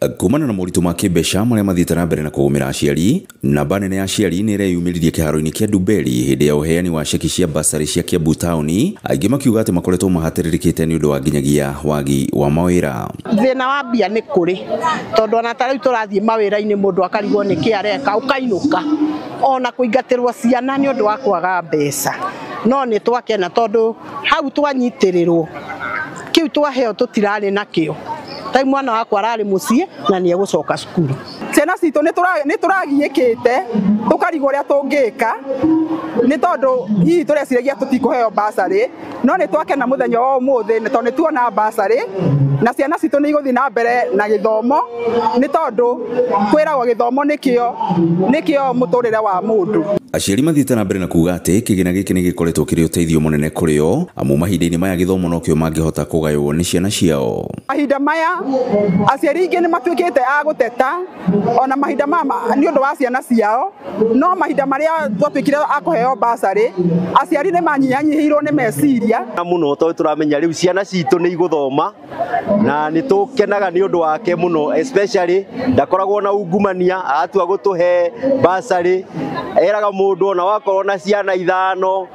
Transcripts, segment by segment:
Kumana na moritũ ma kĩmbeca marĩa mathiĩte na mbere na kũgũmĩra aciari, namba nene ya aciari nĩ ĩreyumĩririe kĩharo-inĩ kĩa Ndumberi hĩndĩ ya ũheani wa ceki cia basarĩ cia Kiambu taũni, aingĩ makiuga atĩ makoretwo mahatĩrĩrĩkĩte nĩ ũndũ wa nginyagia wagi wa mawĩra. Thĩna wa mbia nĩ kũrĩ, tondũ ona ta rĩu tũrathiĩ mawĩra-inĩ mũndũ akarigwo nĩkĩ areka, ũkainũka ona kũingatĩrwo ciana nĩ ũndũ wa kwaga mbeca. No nĩ twakena tondũ hau twanyitĩrĩrwo, kĩu twaheo tũtirarĩ nakĩo. Tai mwana wakwa ararĩ mũciĩ na nĩ egũcoka cukuru. Ciana citũ nĩ tũragiĩkĩte tũkarigwo ũrĩa tũngĩka nĩ tondũ hihi tũreciragia tũtikũheo basarĩ, no nĩ twakena mũthenya wa ũmũthĩ nĩ tondũ nĩ tuona basarĩ na ciana citũ nĩ igũthiĩ na mbere na gĩthomo nĩ tondũ kwĩragwo gĩthomo nĩkĩo mũtũrĩre wa mũndũ. Aciari mathiĩte na mbere na kuga atĩ kĩgĩna gĩkĩ nĩ gĩkoretwo kĩrĩ ũteithio mũnene kũrĩ o, amu mahinda-inĩ maya gĩthomo nokĩo mangĩhota kũgaywo nĩ ciana ciao. Mahinda maya aciari aingĩ nĩ matuĩkĩte a gũteta ona mahinda mama nĩ ũndũ wa ciana ciao, no mahinda marĩa twatuĩkire a kũheo basarĩ aciari nĩ manyihanyihĩirwo nĩ meciria mũno tondũ tũramenya rĩu ciana citũ nĩ igũthoma na nĩ tũkenaga nĩ ũndũ wake mũno, especially ndakoragwo na ungumania, atua gũtũhe basarĩ eraga mũndũ ona wakorwo na ciana ithano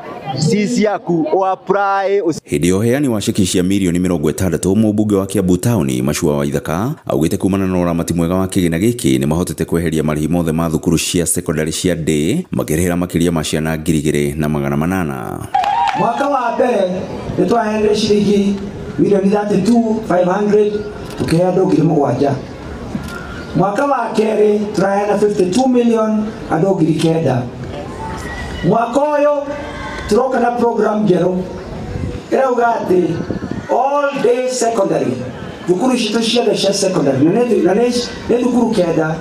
ci ciaku apply. Hĩndĩ ya ũheani wa ceki cia mirioni 60 mũmbunge wa Kiambu taũni Machua Waithaka augĩte kumana na ũramati mwega wa kĩgĩna gĩkĩ nĩ mahotete kweheria marĩhi mothe ma thukuru cia secondary cia day makĩrĩhĩra makĩria ma ciana 2800. Mwaka wa mbere nĩ twaheanire ciringi mirioni 32,500 tukĩhe andũ 7,000. Mwaka wa kerĩ tũraheana 52 million andũ 9,000. Mwaka ũyũ tũroka na program njerũ ĩrauga atĩ all day secondary, thukuru citũ ciothe cia secondary na nĩ thukuru 9,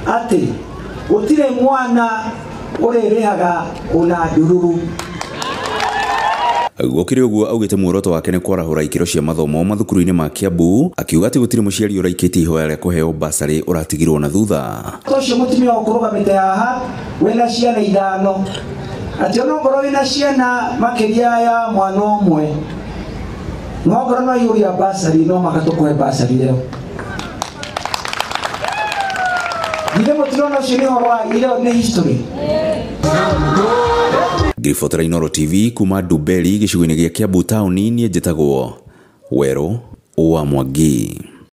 atĩ gũtirĩ mwana ũrĩrĩhaga ona ndururu. Gũkĩrĩ ũguo augĩte muoroto wake nĩ kwarahũra ikĩro cia mathomo mathukuru-inĩ ma Kiambu, akiuga atĩ gũtirĩ mũciari ũraikĩtie ihoya rĩa kũheo basarĩ ũratigirwo na thutha. Ũcio mũtumia ũkũrũgamĩte haha wĩna ciana 5, atĩ ona ongorwo wĩna ciana makĩria ya mwana ũmwe, no ongorwo no aiyũria basarĩ no mũhaka tũkũhe basarĩ ĩyo. Githĩ mũtirona ũcio nĩ ũhoro wa ĩyo nĩ history. Ngĩribotera Inooro TV kuma Ndumberi gĩcigo-inĩ gĩa Kiambu taũni, niĩ njĩtagwo Werũ wa Mwangi.